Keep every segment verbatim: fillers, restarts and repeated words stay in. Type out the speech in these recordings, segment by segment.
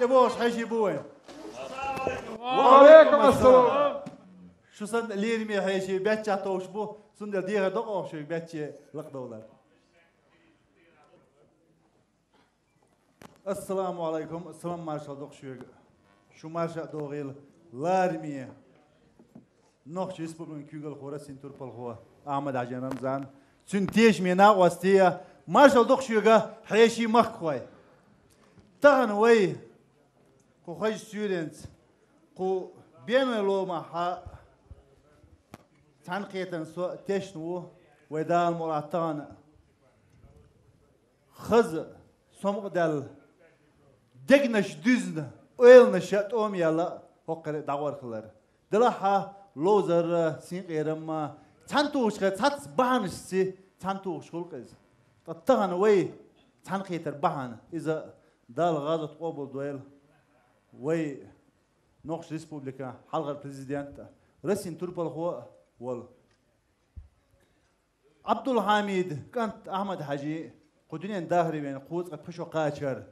бохуш хьеший бу вайн? Ва алейкум ассалам. Шу санна лераме хьеший баьчча товш бу, цундела дехар докъоху шуьга баьчча лакхадовлар. Ассаламу алайкум, салам маршалла докъу шуьга. Шу марша а догӀийла лараме. Нохчийн Республикан куьйгалхо, Россин турпалхо Ахьмад-Хьаьжин Рамзан, цуьнан тешаме накъостий, маршалла докъу шуьга, хьеший махкахой. Тахана вай кху хазачу суьйренца, кху беной ломахь цхьаьнакхетарна со тешна ву, вай Дала мукъалахь тахана хаза, сомгӀа даьлла, дегнаш дуьзна, ойланаш а тӀома яьлла хӀокху дӀагӀор хилар. Делахь а ловзар а, синкъерам а, цхьаьнатухучу хенахь цхьацца бахьанашца цхьаьнатухуш хуьлу-кх иза. Ткъа тахана вай цхьаьнакхетар бахьана иза Дала гӀазот къобалдойла. Вай Нохчийн Республикан хьалхара президент а, Россин турпалхо а волу Ӏабдулхьамидан кӀант Ахьмад-Хьаьжин кху дуьненна дахаре веана кхузткъе пхи шо кхачар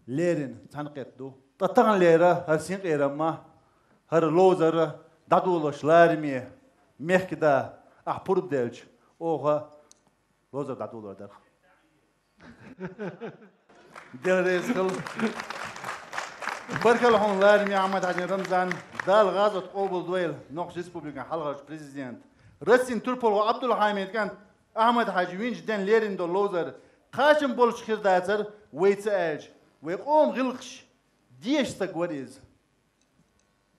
леррина цхьаьнакхетта ду. Ткъа таханлера хӀара синкъерам а, хӀара ловзар а дӀадолош лараме, мехкда, ахь пурба делча, оха ловзар дӀадолор дара. Дела реза хила. Баркалла хьуна, лараме Ахьмад-Хьаьжин Рамзан, Дала гӀазот къобалдойла, Нохчийн Республикан хьалхарчу президент. Россин турпалхо Ӏабдулхьамидан кӀант Ахьмад-Хьаьжа винчу ден леррина долу ловзар кхачам болуш хир дацара, вай ца аьлча, вай къоман гӀиллакхаш дезаш стаг вара иза.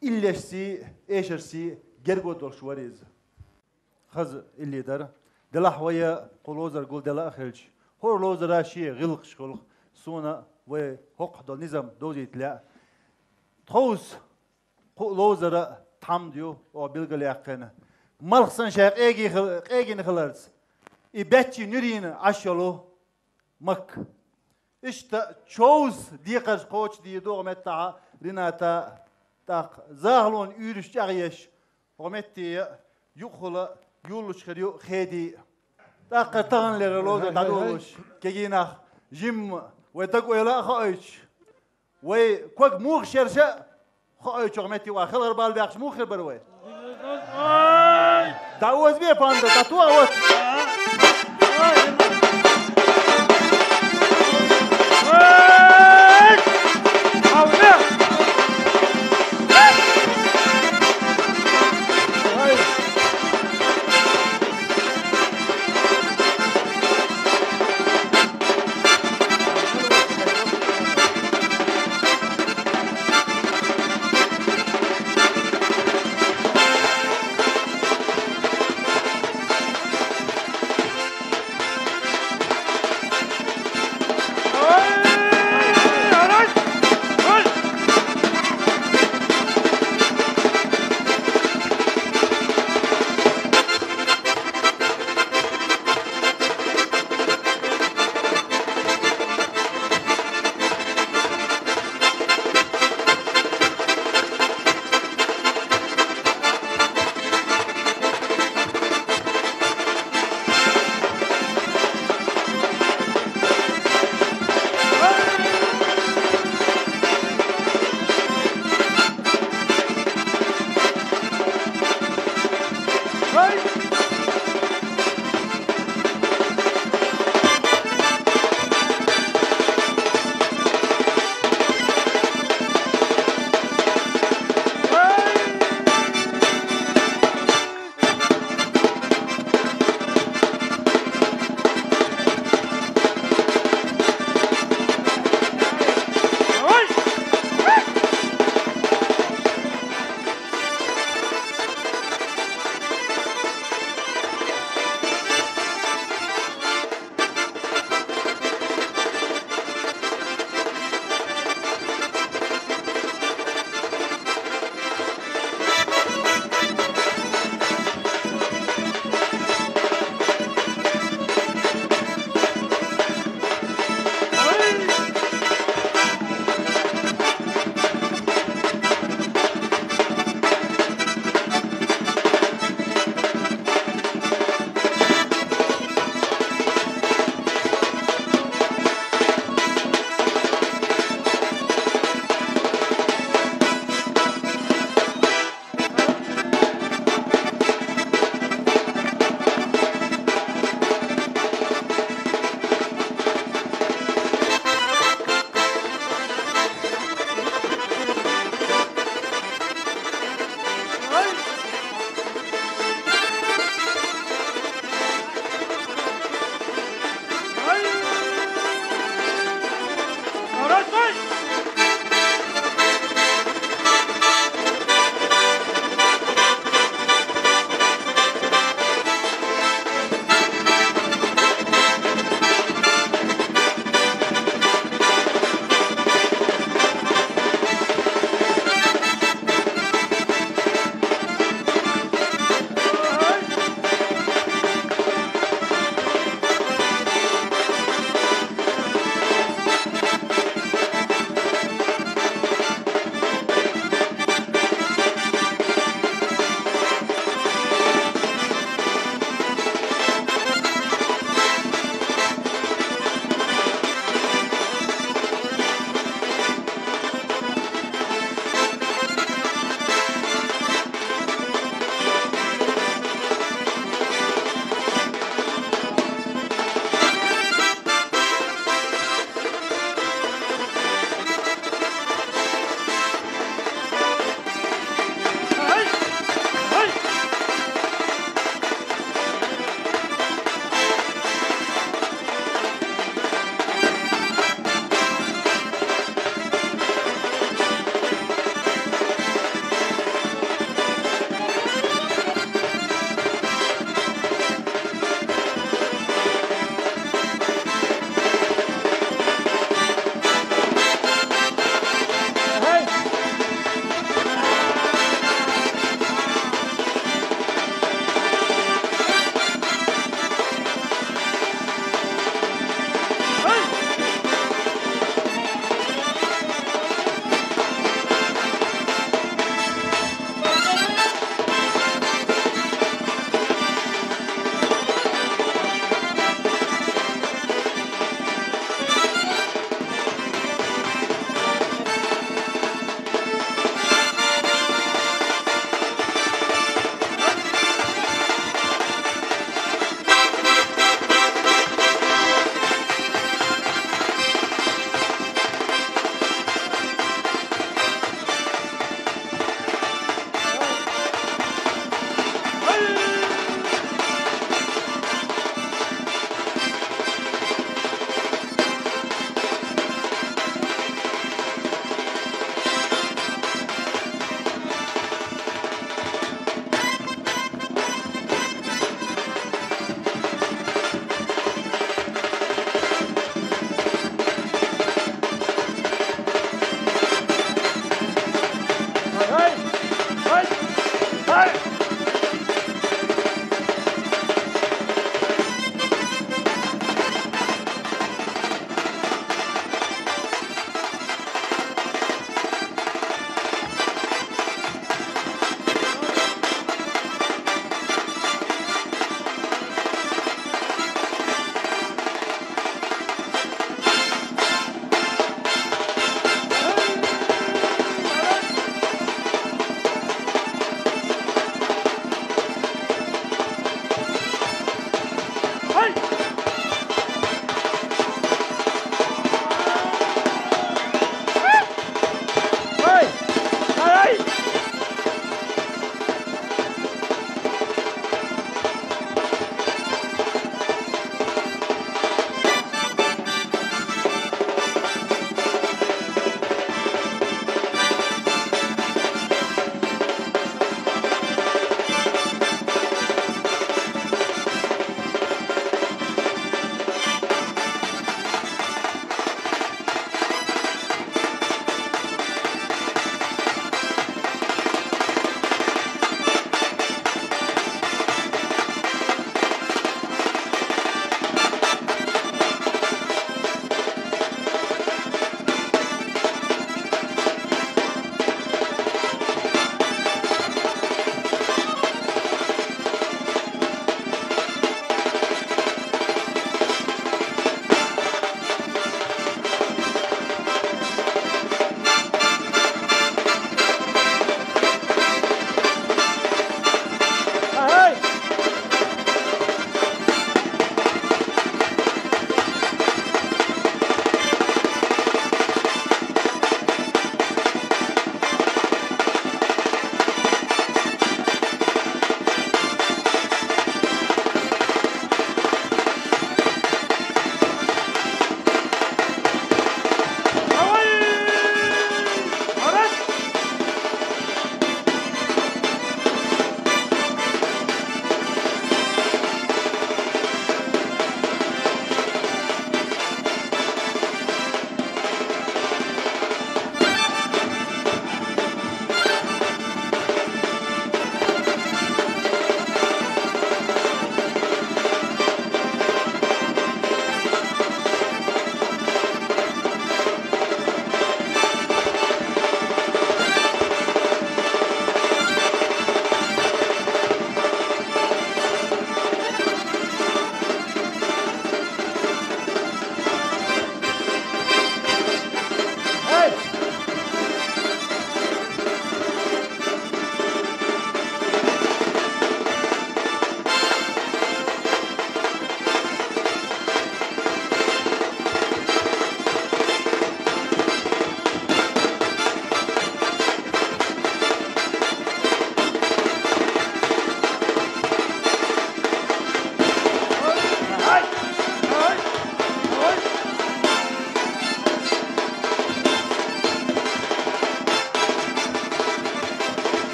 Иллешций, эшаршций герго долуш вара иза. Хаза илли дара. Делахь вай кху ловзар гулделла а хилча, хӀора ловзара шен гӀиллакхаш хуьлу, суна вай хӀокхуьнца долу низам довзийта лаьа. Тховса кху ловзара тхьамда ю оха билгалъяьккхина. Малх санна шайн къеги хил-, къегина хиларца, и баьччийн нуьрийн Ӏаш йолу Макка. Иштта човза декхарш кхочушдийр ду оха меттахь Рината, тӀаккха захалонан уьйраш чӀагӀъеш, оха метте юкъахула юллуш хир ю Хеди. ТӀаккха таханлера ловзар дӀадолуш, кегий нах, жимма вай даг-ойла а хоуьйтуш, вай ког муха шерша а хоуьйтуш, оха метте ван хелхар бала баьхча муха хир бара вай? ДӀаозабе, панда, дӀатоха вот.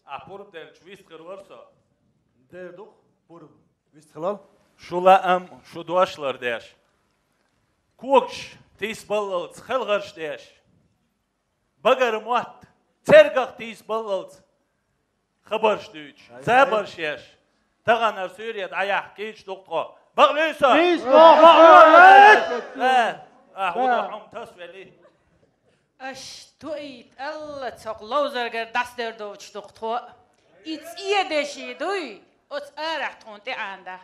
Ахьа пурба делча вист хир вара со. Дер ду-кх пурба. Вист хилал. Шу лаам, шу дош лардеш. Когаш тийсабаллалца хелхарш деш. Багара мотт цергах тийсабаллалца хабарш дуьйцуш, забарш еш. Таханара суьйре дӀаяхьа кийча ду-кх тхо. Бакълуьй со? Нийса боху, бакълуьй! Э, э, ахьа хӀун до хьуна тасавелий? Аш туийта алла цхьа ловзаргара дӀасадер доцуш ду-кх тхо. И цӀен деши дуй, оцу арахь тхуна тӀе Ӏанда.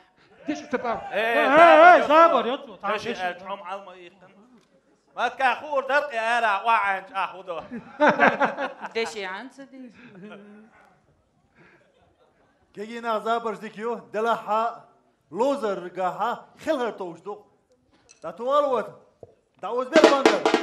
Деши ца баьхьа. Э, э, э, забар, йоцу, деши аьлча, хьо-м Ӏалма ийккхина. Макка хуур дара-кх и арахь охьаӀаьнча ахьа хӀун до. Деши Ӏан ца дийца. Кегий нах, забарш дика ю, делахь а, ловзаргахь а хелхар товш ду. ДӀатухал вата. ДӀаозабе бангар.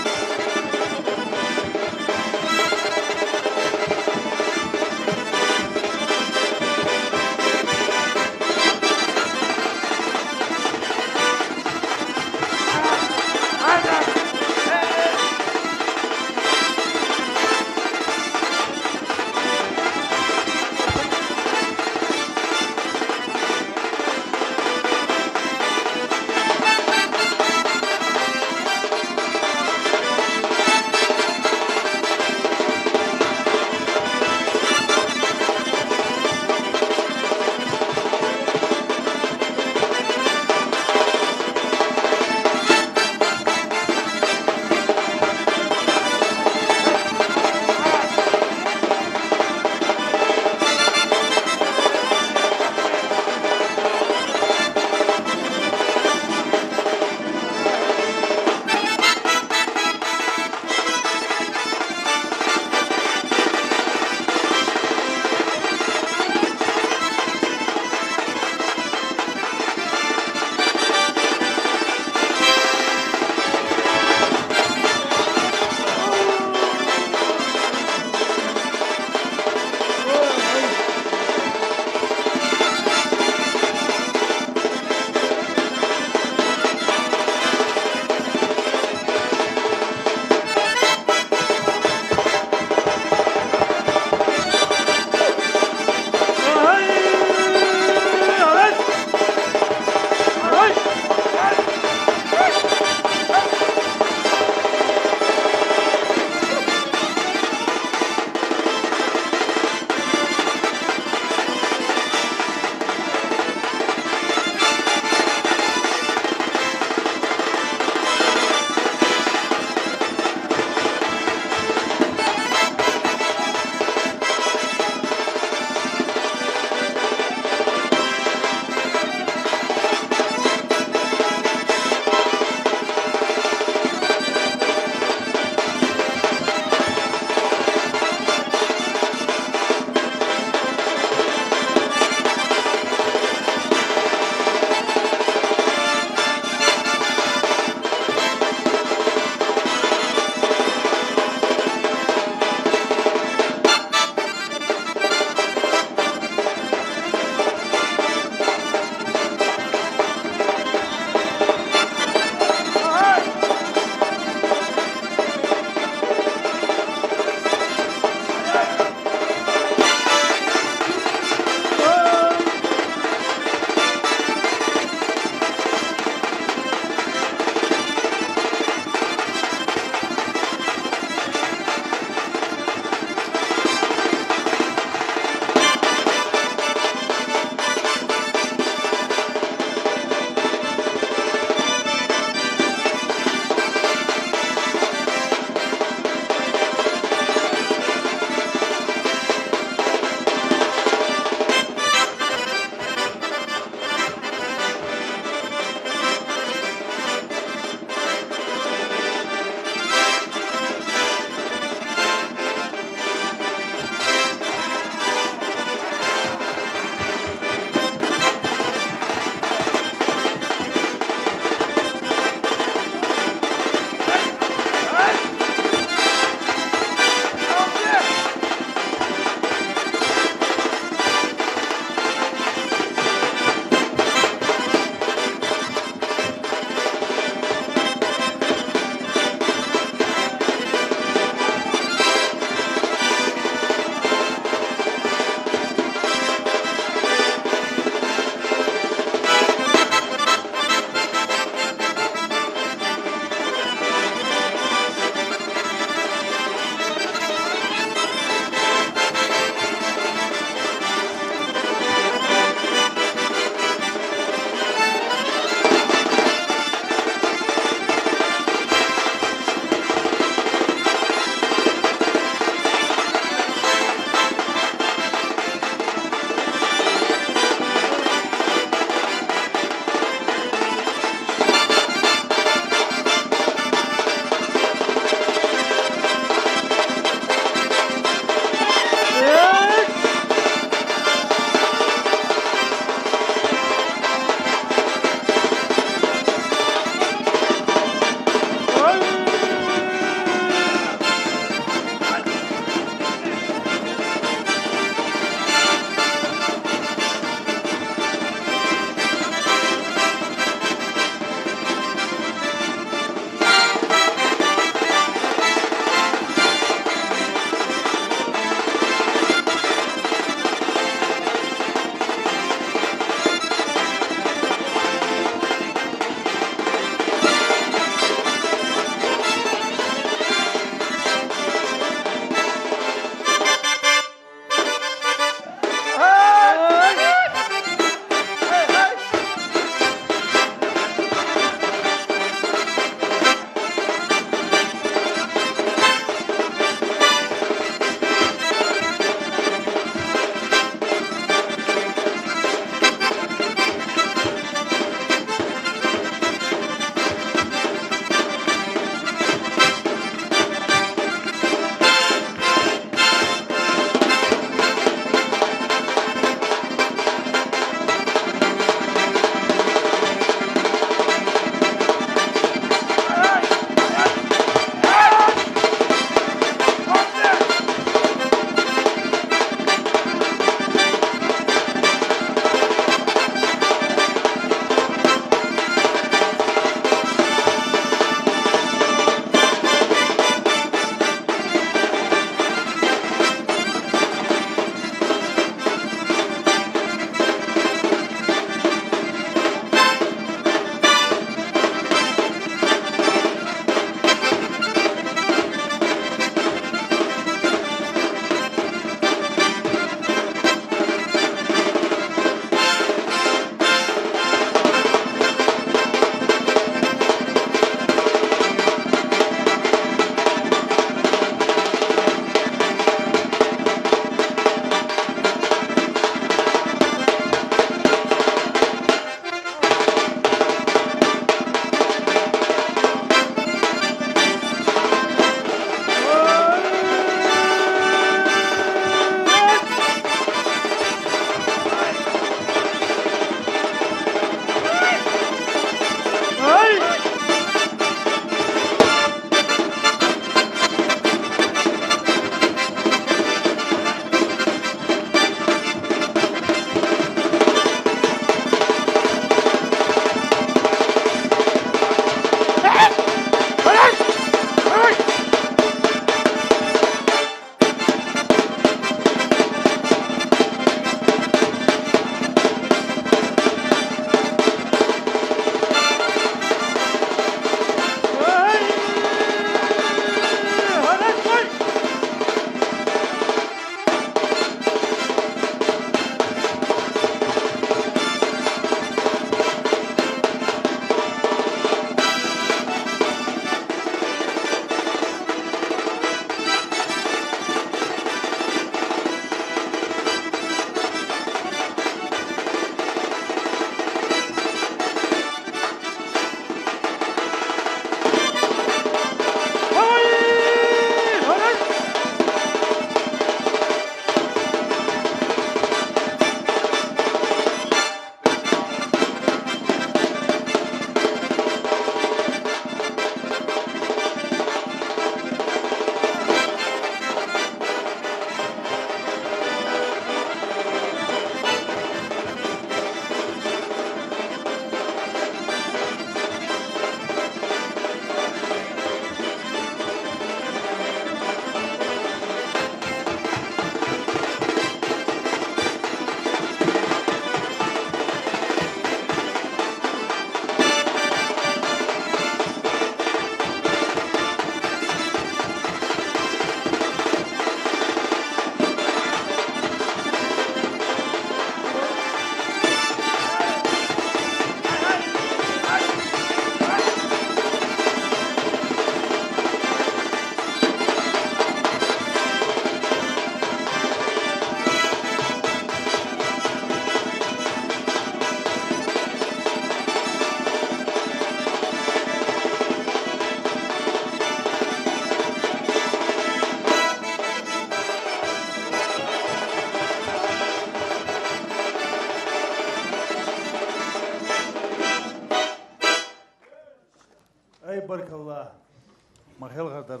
Ма хелхар дар.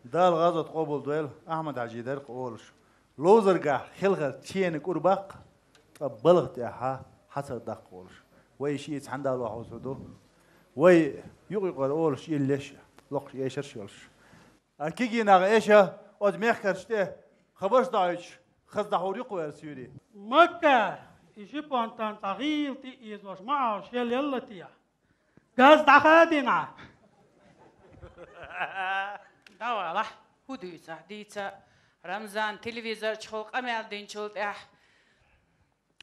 Дала гӀазот къобалдойла, Ахьмад-Хьажий дар-кх олуш. Ловзаргахь хелхар чена кӀур баккха, ткъа балха тӀехьа хьацар даккха олуш. Вай шиъ цхьана Дала вахьуз хӀу ду. Вай юкъ-юкъара олуш иллеш, локхуш эшарш йолуш. А кигий нах эша оцу мехкарш тӀе хабарш доуьйтуш, хаза дӀахьур ю-кх вай суьйре. Макка, и ши понтан цхьа гӀийла тӀе а эзош ма Ӏаш, ел елла те? Газ дӀахадийна. Давала, хӀу дуьйцу, дийца, Рамзан, телевизор чухула къамел динчул тӀаьхьа.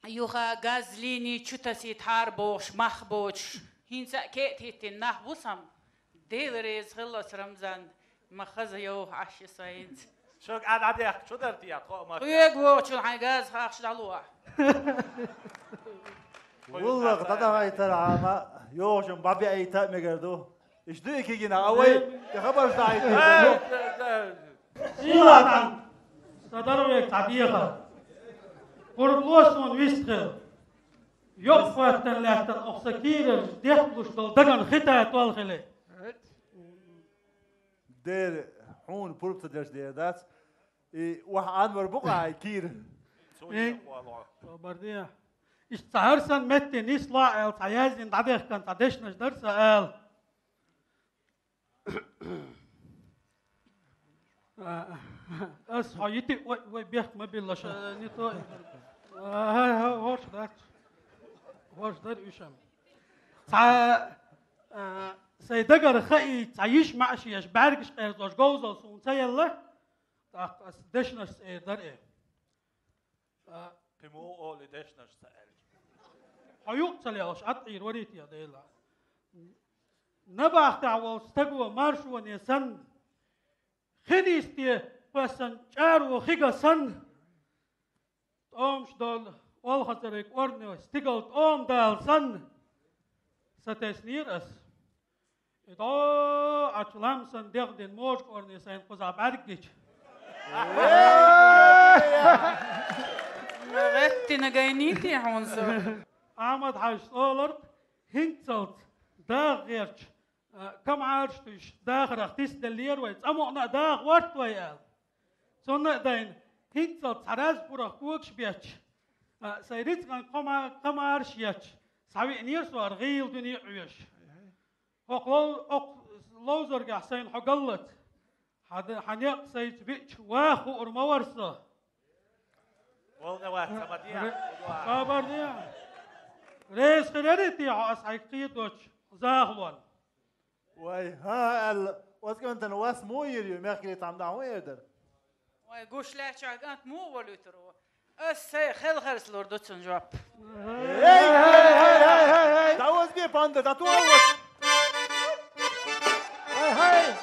Юха газ линий чу тасийта хьара бохуш, мах боцуш. ХӀинца а кеа хӀиттина нах бу сама. Дела реза хилла оцу Рамзан, ма хаза йовха Ӏаш и сайнца. Шуьга а дӀадехка чу дара те, тхо а ма? Хьоьга вогӀучул хьайн газ хахаш дӀало ахь. Вуллах, дӀадахайтархьама, йогӀучун бӀа беайта а мегар ду. Иштта ду и кигина, а вай, и хабарш дӀахьийтина. Сийлахь тхан, сан дарбанга цхьа дехар. Пурба ло суна вистхила. Йоккхахвоьттина лаьттина оха сан кийрара дехкалуш долу дагана хита толхиле. Дера, хьуна пурба ца деш дера дац. И ваха Ӏанвар бу-кх хьайн кийра. Ин? Собар де. Иштта цхьа хӀара санна метте нисло аьлла, цхьа яздина дӀадехкан цхьа дешнаш дара сан ала. А, ас хьо йити, ой, вай бехк ма билла ша, не то. А, хӀорш дац. ХӀорш дара уьш-м. Цхьа, а, сайн дагара хаий, цхьа йиш маьӀаш еш, бӀаьргаш къерзош говзал суна ца елла, тӀаккха ас дешнашца эр дара э. А, кхин муха олу и дешнаш ца аьлча? Хьо юкъ ца лелаш, Ӏад Ӏийр варийта я Дела. Набахтехь волу стаго маршоне санна, хинисте кхоьссина чӀаро хига санна, тӀомаш долу олхазариг орне стигал тӀома дала санна, сатеснера ас. И дӀо Ӏачу ламсан дегӀ дина можа кӀорни сайна кхузахь бӀаьрг гича. ГӀеттина гайнийти хьуна со? Ахьмад-Хьаьжас оларг хӀинццалц даха гӀерташ, а, камӀараш туьйсуш, дахарах тиса деллера вай, цӀа мукъана а даха гӀорта вай аьлла. Цунна а дайна, хӀинццалц цхьа раз пурах когаш бетташ, а, сайн рицкъан кхама-, камӀараш етташ, схьавеанера со хӀара гӀийла дуьне а Ӏоьш. ХӀокху лов-, хӀокху ловзаргахь сайна хьо галлац. Хьан д-, хьан некъ сайца веача ваха хуур ма вара со. Волна вац, ма де. Ре-, хабар де. Реза хир ярий те хьо ас хьайга кхетачу захалонна? Вай, хӀан аьлла, оцу кӀантана вас муха йийр ю, мехкарий тхьамда хӀун эр дара? Вай, гуш лаьттачохь кӀант муха волуьйтур ву? Ас сайн хелхарца лур ду цунна жоп. Эй, эй, эй, эй, эй! ДӀавазбе, панда, дӀатура вац! Эй, эй!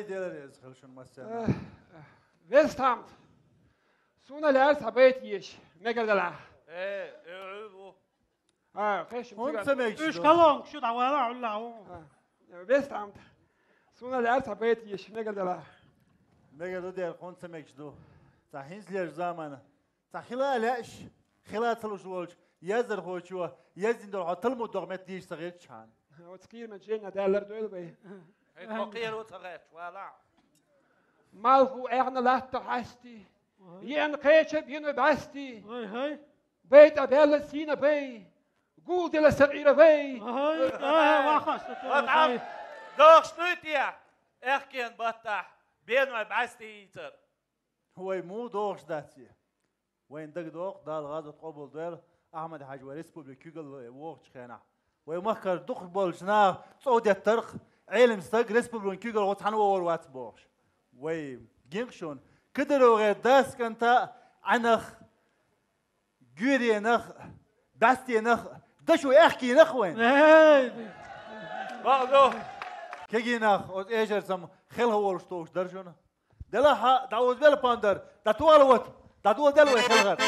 Дела реза хила шуна массарна. Э, Вестхьамд, суна лаьара цхьа байт еша, мегар далахь. Э, э, э, во. А, кхеш ХӀунда ца мегаш ду? Уьш колонка шу дӀавала, Аллаху. А, Вестхьамд, суна лаьара цхьа байт еша, мегар далахь. Мегар ду дера, хӀунда ца мегаш ду? Цхьа хӀинцалерча замана цхьа хила а лаьаш, хила а ца луш волча яздархочо язйина долу хьо талмуд догӀу метта дийша ца гӀерташ хьан. Оцу кийрман ченна даьллар дойла вай. ХӀей, тхо кхера ца гӀерташ, вала. Малхо аьхна латта хьасти, еана кхеча бено бӀасти. Ай, хай. БайтӀа баьлла сийна бай, гулделла сакъийра вай. Ай, ай, вахас, ва там, ай. Дохуш дуй те, аьхкенан баттахь беной бӀаьсте йийцар? Вай муха дохуш дац е? Вайна дагадогӀу, Дала гӀазот къобалдойла, Ахьмад-Хьаьжа вай республика куьйгалла вохучу хенахь. Вай махкара дукхахболчу наха цӀов деттарх, Ӏелам стаг республикан куьйгалхо цхьаьна вогӀур вац бохуш. Вай гинкъ шуна, КадыровгӀеран дас кӀанта а, Ӏаьнах, гуьйренах, бӀаьстенах, дашо аьхкийнах вайн. Эй! Бакъду! Кегийнах, оцу эшарца хелха волуш товш дара шуна. Делахь а, дӀаоза велла пандар, дӀатола вата, дӀадола дела вай хелхар.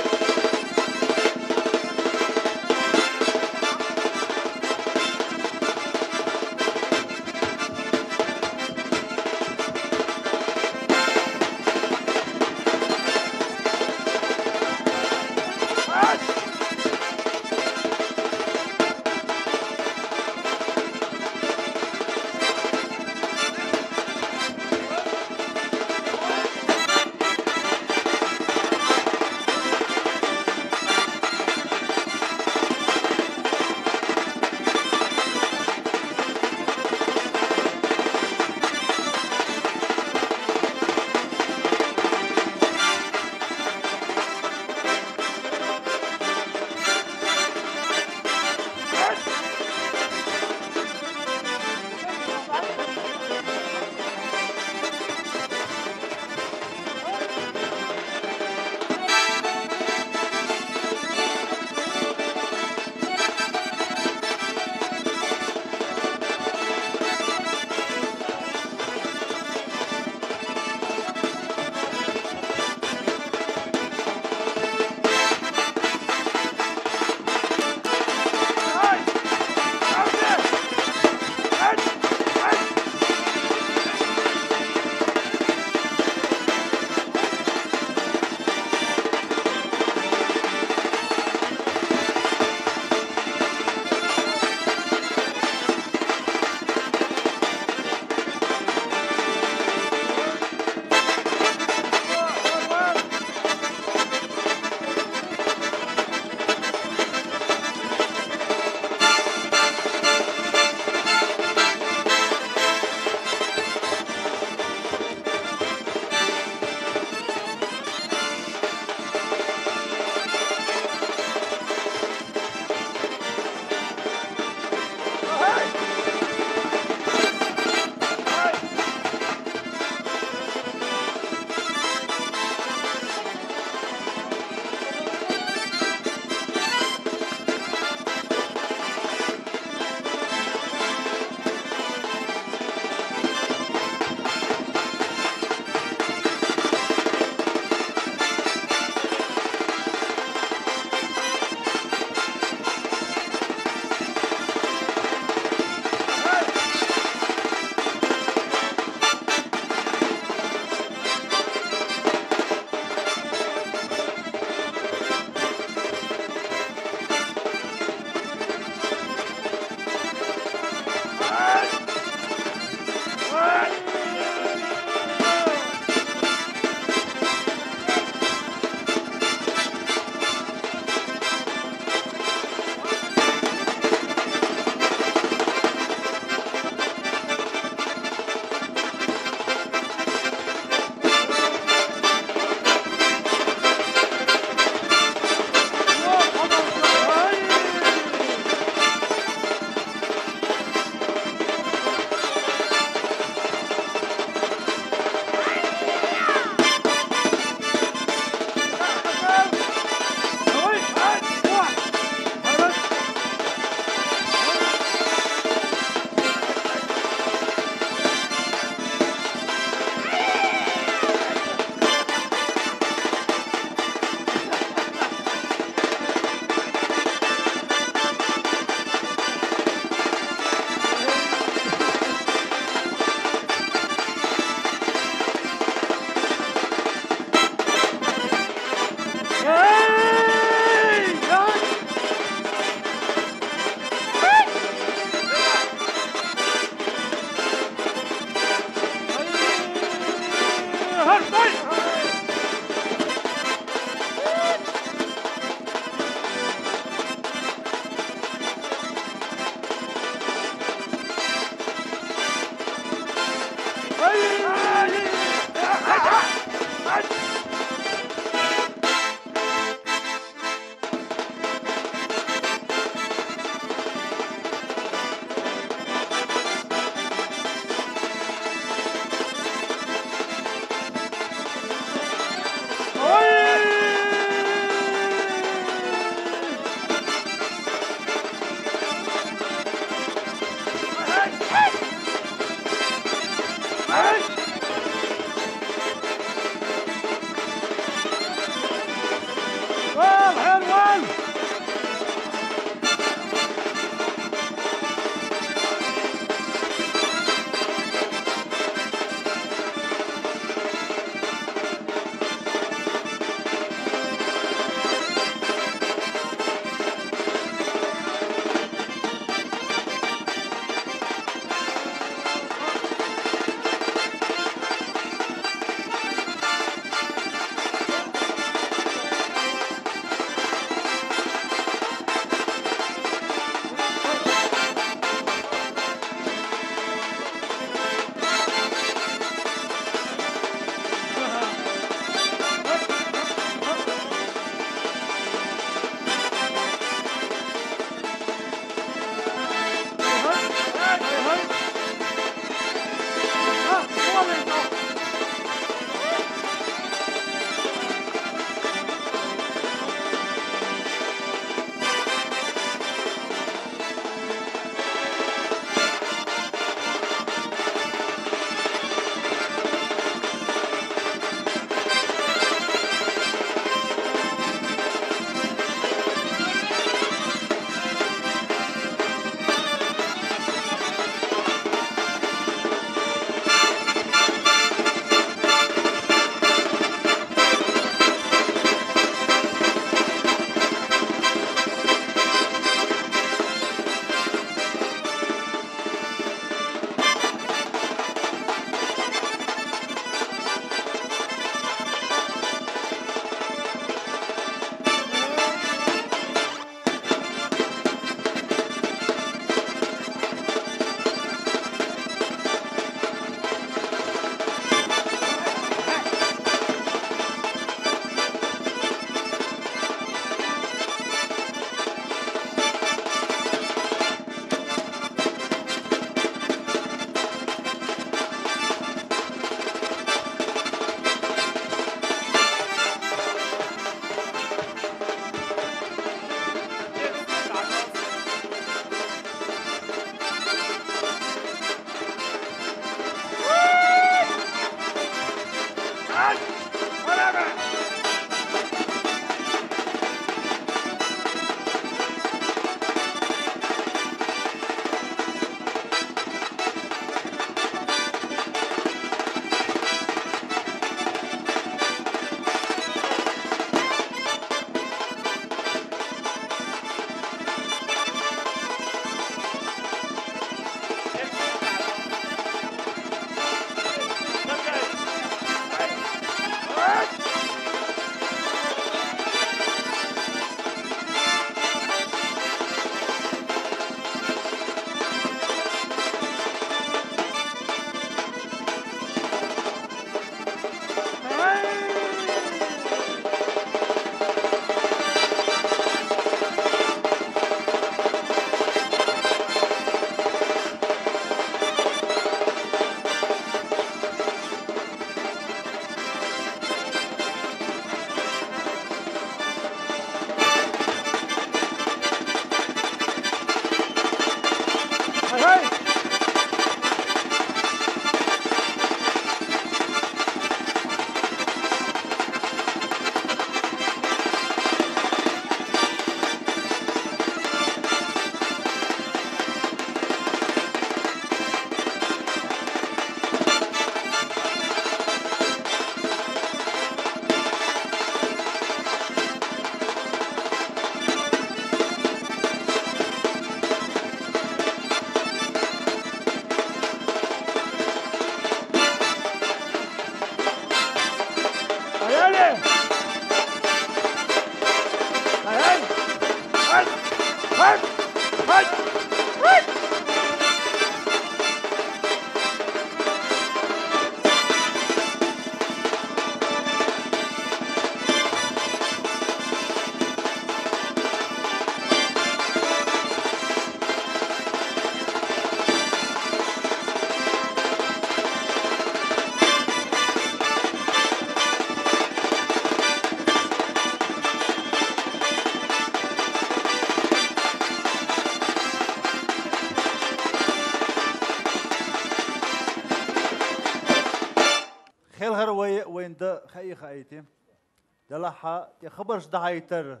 Делахь а тӀе хабарш дахьийтар,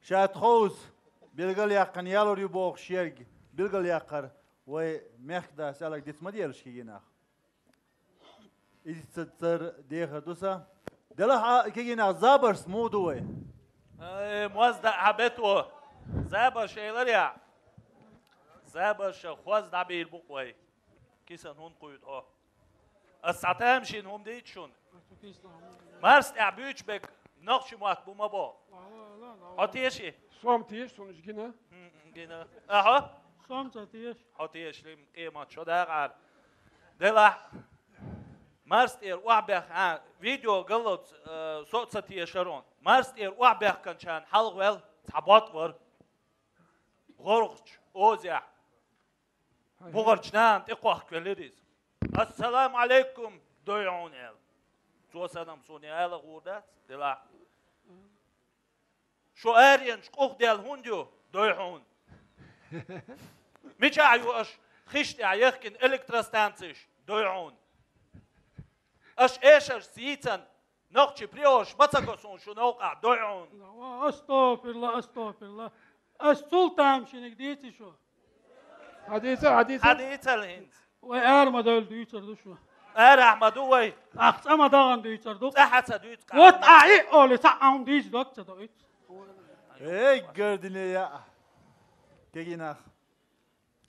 ша тховса билгалъяьккхина ялур ю бохуш ерг билгалъяьккхар вай мехкдас аьлларг диц ма делаш кегий нах. Иза ца-, цара дехар ду сан. Делахь а кегий нах, забарш муха ду вай? Ай, моз даа хьан бето. Забарш элар яа. Забарша хоза дӀабийр бу-кх вай. Кисан хӀунда кхуьйту хьо? Ас цхьа тамашийна хӀума дийца шуна. Марс тӀехь буьйцуш берг нохчийн мотт бу ма бо. Хьо теший? Сом теша, суна уьш гина. М, гина. Ахьо? Сом ца теша. Хьо тешале, къемат шо дакъара. Делахь, Марс тӀера охьабехк-, а, видео галлалц, э, со а ца тешар хьуна. Марс тӀера охьабехканчарна хьалха вел цхьа ботт вара. ГӀоргӀачу озехь. БухӀарчу нахана тӀекхохкавелира иза. «Ассаламу Ӏалайкум, дуй хьуна», – аьлла. Цо санна-м суна яла гӀур дац, делахь. Шу аренаш къухдаьлла хӀунда ю, дуй хьуна? Мичахь ю аша хиш тӀехь яхкина электростанцеш, дуй хьуна? Аша эшаршца йийцан нохчий приёш ма ца го суна шу новкъахь, дуй хьуна? Астагфирулла, астагфирулла. Ас цул тамашийниг дийци шу. Хьадийцал, хьадийцал. Хьадийцал хӀинца. Вай ара ма девлла дуьйцур ду шу. Арахь ма ду вай. ТӀаккха цӀа ма дахана дуьйцур ду. ЦӀа хьан ца дуьйцу? Вот а и оле, цхьа а хӀума дийца дог ца доуьйту. Эй, гардине яа. Кегий нах.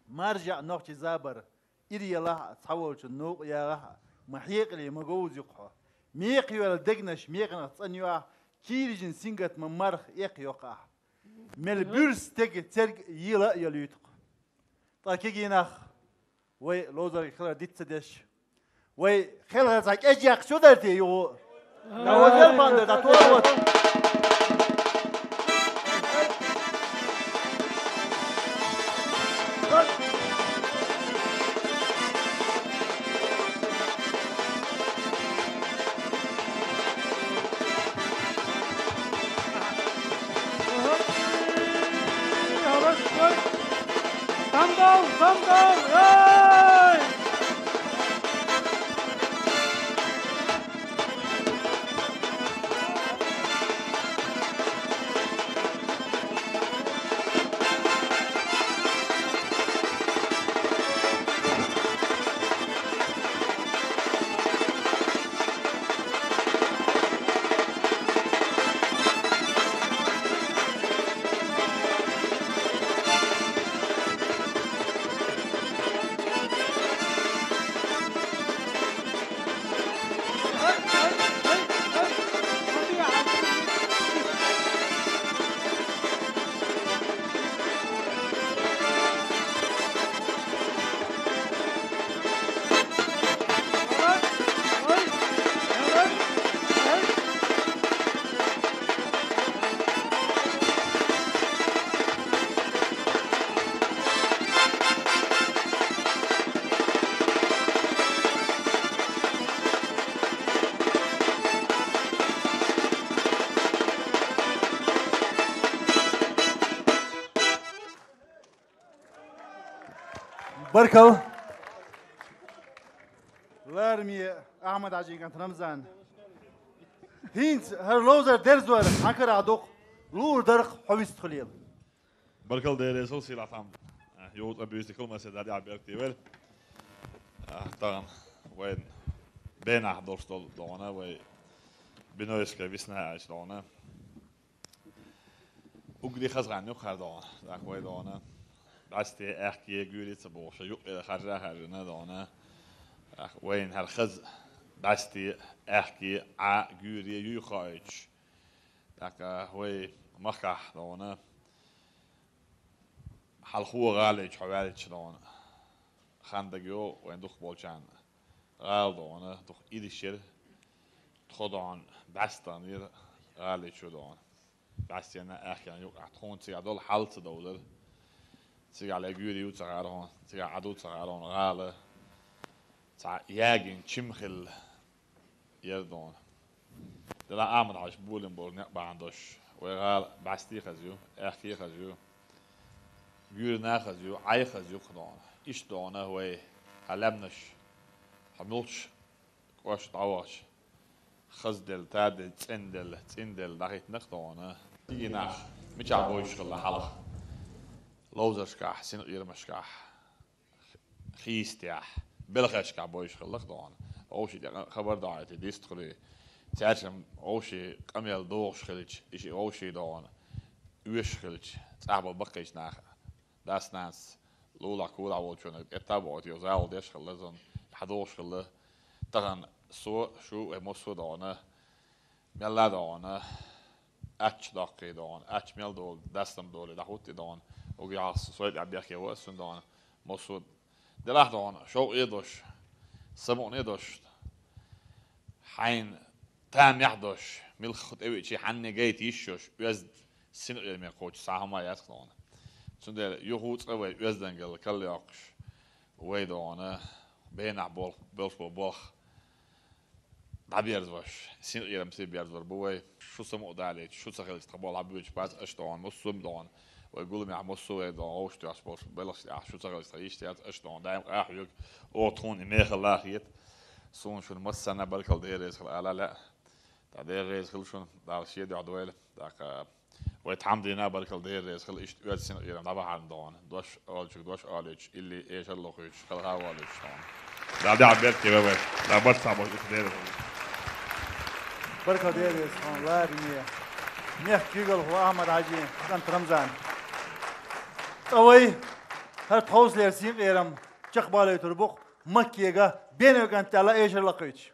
Маржа а нохчий забар. Ира елахь а, цхьаволчун новкъа ягӀахь а, ма хьекъале, ма говза ю-кх хьо. Мекха йоьлла дегнаш мекханах цӀанйоахь, кийрижин сингат ма марха экха йоккхахь. Мел буьрса стеган церг йийла а йолуьйту-кх. Ткъа кегий нах, вай ловзарга хилар диц ца деш, вай хелхар цхьа кӀежъяккха чу дара те юха? Да вот эр бандер, да тор вот. Самдал, самдал, эй! Баркалла. Лараме Ахьмад-Хьаьжин кӀант Рамзан. ХӀинца хӀара ловзар дерзор хьан карахь ду-кх, луур дара-кх хьо вистхилийла. Баркалла, Дела реза хуьлда, сийлахь-м. Юха цкъа буьйса дика хила, массеран а дӀа беркате велла. А, тахана вайн бенахь долуш долу догӀана, вай Бинойская весна аьлча догӀана. Уггаре хаза хан ю-кх хӀара догӀана, тӀаккха вай догӀана. БӀаьсте, аьхке, гуьйре ца бохуш, юкъера харжа а харжина догӀана. ТӀаккха вайна хӀара хаза бӀаьсте, аьхке, Ӏа, гуьйре юй хоуьйтуш. ТӀаккха вай махкахь догӀана. Хьалхо гӀалин чу хьо ваьлча догӀана. Хан дагайо вайн дукхахболчарна гӀала догӀана, дукха ирс яра, тхо догӀана бӀаьсте таханера гӀалин чу догӀана. БӀаьстенна, аьхкенна юкъахь тхуна цигахь долу хьал ца довзара. Цигахь ле гуьйре ю ца хаьара хьуна, цигахь Ӏа ду ца хаьара хьуна гӀала. Цхьа ягийна чим хилла яра догӀана. Делахь Ахьмад-Хьаьжас болийна болу некъ бахьана долуш, вай гӀала бӀаьсте хаза ю, аьхке хаза ю, гуьйрана хаза ю, Ӏай хаза ю-кх догӀана. Иштта догӀана вай хьан лаьмнаш, хьан мулчаш кӀоштара дӀавахча, хазделла, таделла, цӀенделла, цӀинделла дӀахӀиттинарг да хьона. Цига нах мичахь бовзуш хилла хьалха? Ловзаршкахь, синкъерамашкахь, хийцатехь, белхашкахь бовзуш хилларг да хьона. Вовшийн тӀе хабар дохьуьйтий, дистхуьлий. Цаьршимма вовшийн къамел дохуш хилча, и шиъ вовшийн да хьона, оьшуш хилча, цӀахь болу баккхийчу наха, дас-нанас, лулахь-кулахь волчунна тӀетта а бохуьйтий, йо, зала деш хилла, зун хьадогӀуш хилла. Тахана со, шу, вай массо а да хьона, мелла а да хьона, аьчча доккхий да хьона, аьчча мел долу, дастам долий дӀахӀуттий да хьона, уггар хьалха со, со тӀехь бехке ву ас цуьнан да хьона, массо а. Делахь да хьона, шовкъе а долуш, самукъане а долуш, хьайна тамехь а долуш, муьлхха тӀевеача хьанна гайта йиш йолуш, оьзда синкъераме кхочуш цхьа хӀума яц-кх да хьона. Цундела юха а цкъа вай оьздангалла карла йоккхуш, вай да хьона, бенахь болх-, болуш болу болх дӀаберзош, синкъерамца берзор бу вай. Шу самукъадалийта, шу ца хилча тхан болх хьабоьдуш бац аша да хьона, массо а да хьона. Вай гуламехь массо а вай да хьона, вовшахтоьхуш болуш белхаш тӀехь шу ца хилча тхан йиш яц аша да хьона. Даим къахьоьгу, оха тхуна и мехала а хета. Суна шуна массарна а баркалла, Дела реза хила ала лаьа. ТӀаккха Дела реза хила шуна, Дала шен дуьхьа дойла. ТӀаккха вай тхьамдина а баркалла, Дела реза хила, иштта оьзда синкъерам дӀабахьарна да хьона. Дош олучуьнга дош олуьйтуш, илли эшар лохуьйтуш, хелха а волуьйтуш да хьона. Дала дуьхьал беркате вай вай. Дала барт цхьаъ болуш, иштта Дела реза хила. Баркалла, Дела реза хила, Владимир. Мехкан куьйгалхо Ахьмад-Хьаьжин кӀант Рамзан. Ткъа вай хӀара тховсалера синкъерам чекхбалийтур бу-кх Маккега Бено кӀант аьлла эшар лакхуьйтуш.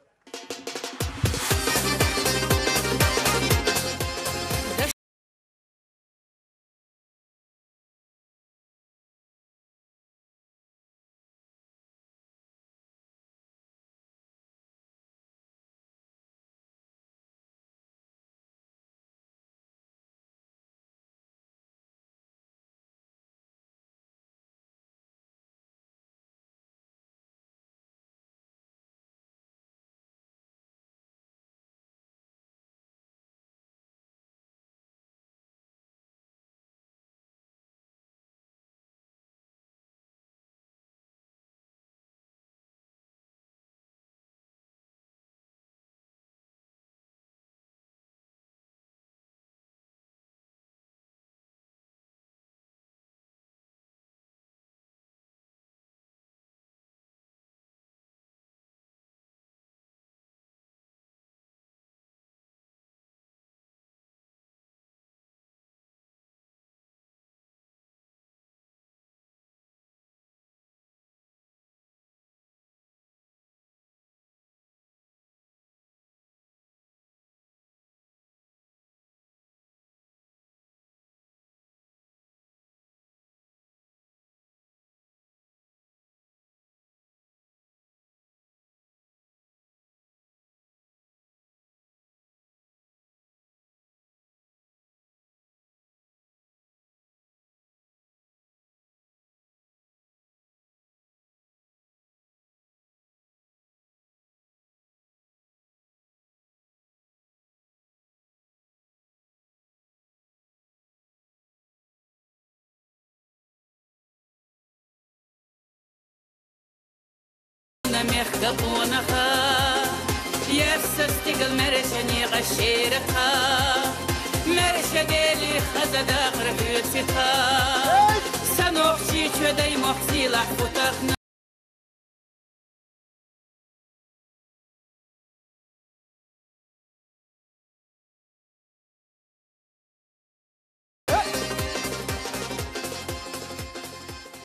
На мехкан къонаха, яьсса стигал маьрша некъа шера тха. Маьрша Дели хаза дахар хьоьцу тха. Сан нохчий чоь дай мохк сийлахь фу тахана.